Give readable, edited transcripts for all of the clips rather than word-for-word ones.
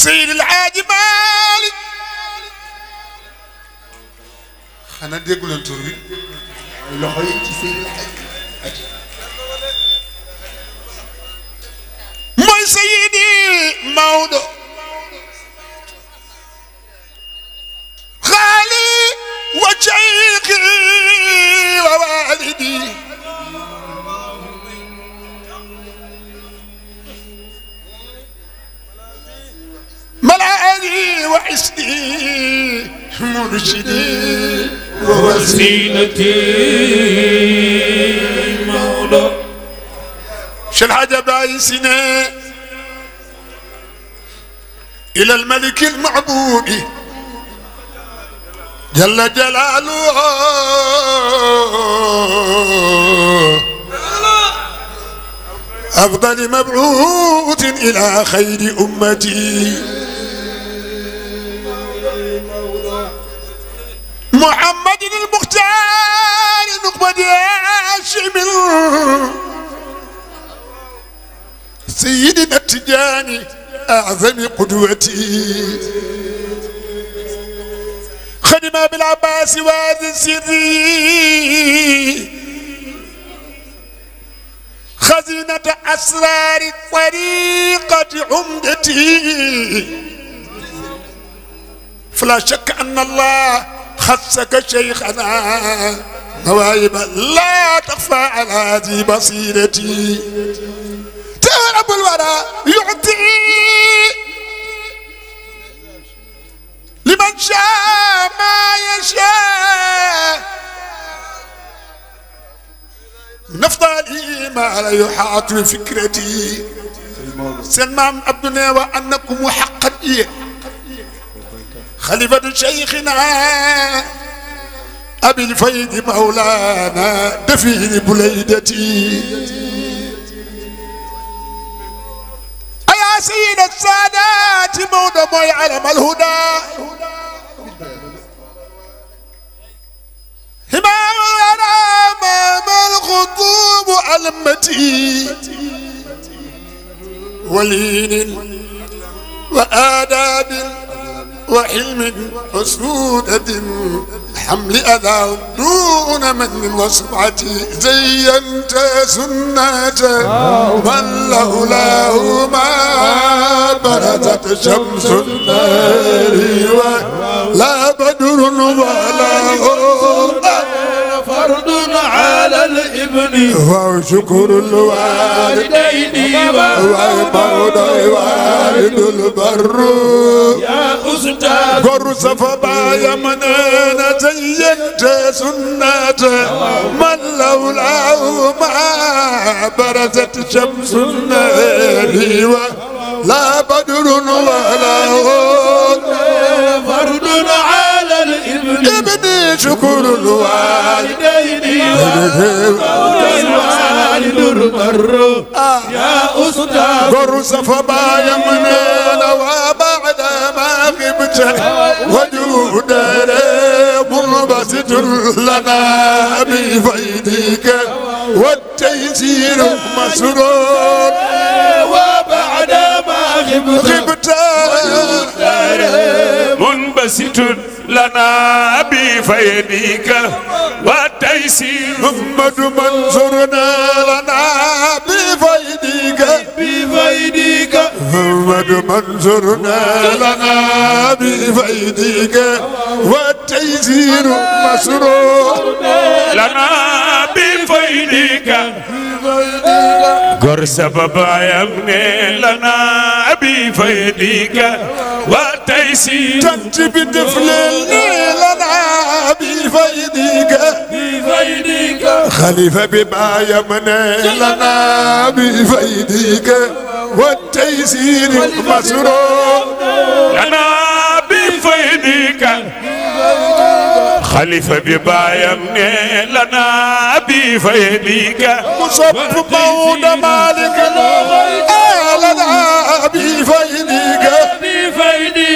سيد الحاج مالك خانا ديغلو تور بي لوخوي سي سيد الحاج موي سيدي مودو خالي وشيخي ووالدي ملأني وحسني مرشدي ووسيلتي مولى شل حاجة بايسنا إلى الملك المعبود جل جلاله أفضل مبعوث إلى خير أمتي محمد المختار نقبة هاشم سيدنا التجاني أعظم قدوتي خدم بالعباس وهذا السري خزينة أسرار طريقة عمدتي فلا شك أن الله خصك شيخنا مواهب لا تخفى على هذه بصيرتي رب الورى يعطي لمن شاء ما يشاء نفضل ما لا يحاط بفكرتي سلمان عبدنا وأنكم محققين خليفة شيخنا أبي الفيض مولانا دفين بليدتي يا سيد السادات موضع موي علم الهدى همام الغرام الخطوب علمتي ولين وآداب وحلم وسودة حمل أذى دون من وصفعتي زينت سنة من لولاه ما برزت شمس النار ولا بدر ولا فرض على الابن وشكر الوالدين والمولى والد البر يا أستاذ قرص فبايا منانا زينت سنة من لولاه ما برزت شمس النار ولا بدر ولا فرض على الابن ابني شكر الوالدين والوالد البر يا أستاذ قرص فبايا منانا وبعد ما غبت وجود منبسط لنا بفيدك والتيسير مسرور وبعد ما غبت منبسط لنا بفيدك والتيسير محمد منصورنا لنا بفيدك محمد منصورنا لنا بفيدك والتيسير مسرور لنا بفيدك قرص بابا يمني لنا بفيدك والتيسير تنتبه دفلني لنا بفيدك خليفة بما يمني لنا بفيدك والتيسير مسرور لنا بفيدك خليفة بما يمني لنا بفيدك مصب مولى مالك لنا بفيدك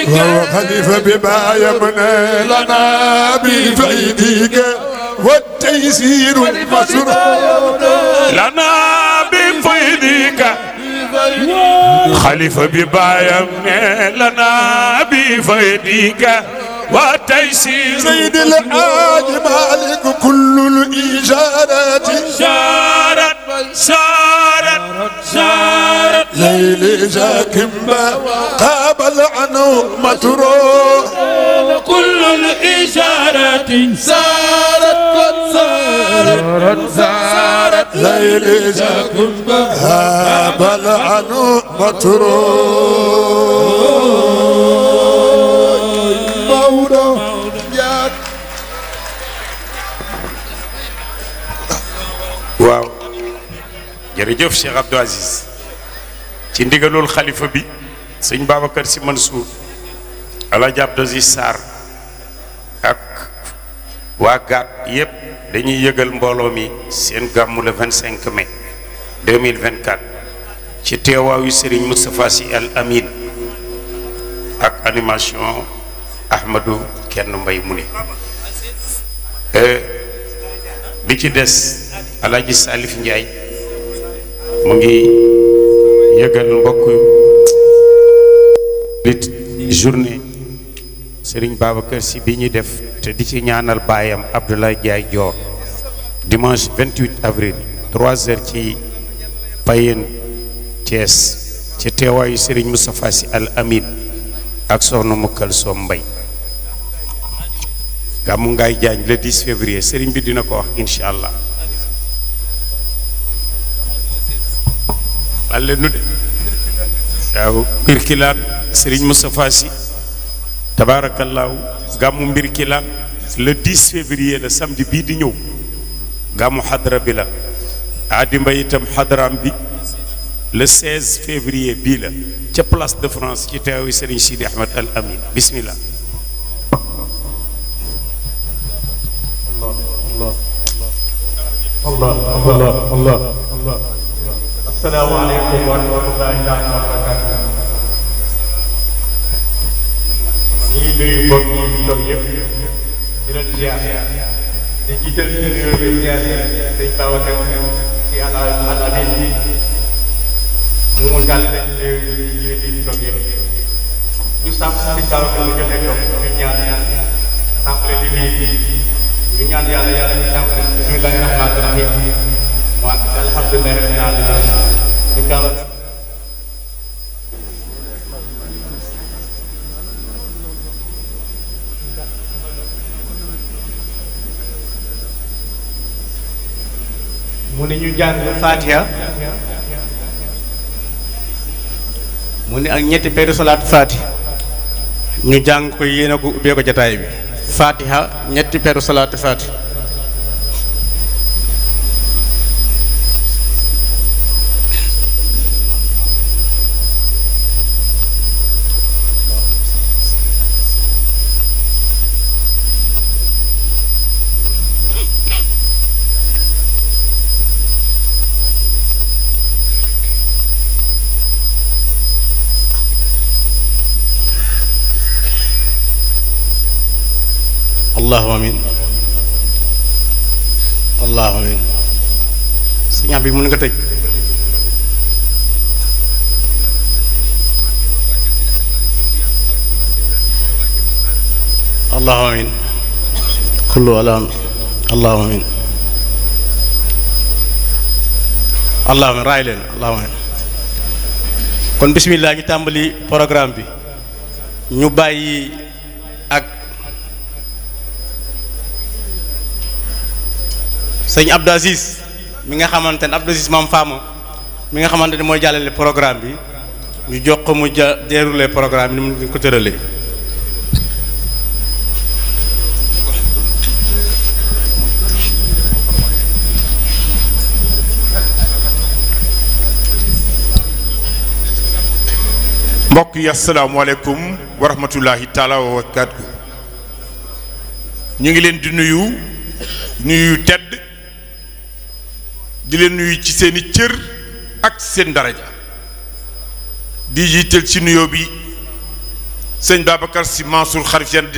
وهو خليفة بما يمني لنا بفيدك والتيسير مسرور لنا بفيدك خليفة ببايم لنا بفيدك وتيسير سيد الحاج مالك كل الإجارات سارت ليل جاكمبا قابل عنه متروح كل الإشارات سارت ليل جاكمبا قابل عنه متروح waaw jërëjëf Cheikh Abdou Aziz ci ndigalul xalifa bi sëñ Babacar Sy Mansour Alaaji Abdou Aziz Sarr ak waa gaat yépp dañuy yëgal mbooloo mi seen gàmmu le 25 mai 2024 ci teewaayu Serigne Moustapha Sy Al Amin ak animation Ahmadou kenn mbay mu ne bi ci des Alaaji Salif Ndiaye mu ngi yëgal mbokk nit journée Serigne Babacar Sy bi ñu def te di ci ñaanal baayam Abdoulaye Ndiaye Dior dimanche 28 avril 3h ci Payeen Thiès ci teewaayu Serigne Moustapha Sy Al Amin ak soxna Mukkal Soom Mbay gàmmu Ngaay Jaañ le 10 février Serigne bi dina ko wax incha allah wàlle nu de waaw mbir kilaan Serigne Moustapha Sy tabaarakallaahu gàmmu mbir kilaan le 10 février la samedi bii di ñëw gàmmu xadra bi la Adi Mbay itam xadraam bi le 16 février bii la ca place de France ci teewu Serigne Sidi Ahmed Al Amin bismillah Allah asalaamaaleykum wa rahmatullahi taala wa barakatuh ñu ngi nuyu mbokk yi fi toog yëpp di leen ziar di jiital ci nuyoo bi ziar sëñ Babacar ci Al-Amin bi mu mu jàll leen nuyu yi fi toog yëpp ñu sàmm sëñ Babacar mu joxe toog ñu ñaan tàmbale di nuyu ñu ñaan yàlla ñu tàmbale bismillahi rahmaani rahim wa alhamdulillahi rabbil alamin ñu gaaw mu ne ñu jàng Fatiha mu ne ak ñetti peeru salaatu Fatiha ñu jàng ko yéene ko ubbee ko jataay bi Fatiha ñetti peeru salaatu Fatiha allahumma amin allahumma amin sëñ bi mën nga tëj allahumma amin kullu alam allahumma amin allahumma raay leen allahumma amin kon bismillah ñu tàmbali programme bi ñu bàyyi ak sëñ Abdou Aziz mi nga xamante ne Abdou Aziz Maam Fama mi nga xamante ne mooy jàllale programme bi ñu jox ko mu déroulé programme bi ni mu ko tëralee. mbokk yi asalaamaaleykum wa rahmatullahi taala wa barakaatu ñu ngi leen di nuyu tedd di leen nuyu ci seeni cër ak seen daraja di jiital ci nuyoo bi sëñ Babacar Sy Mansour xalif Tijaan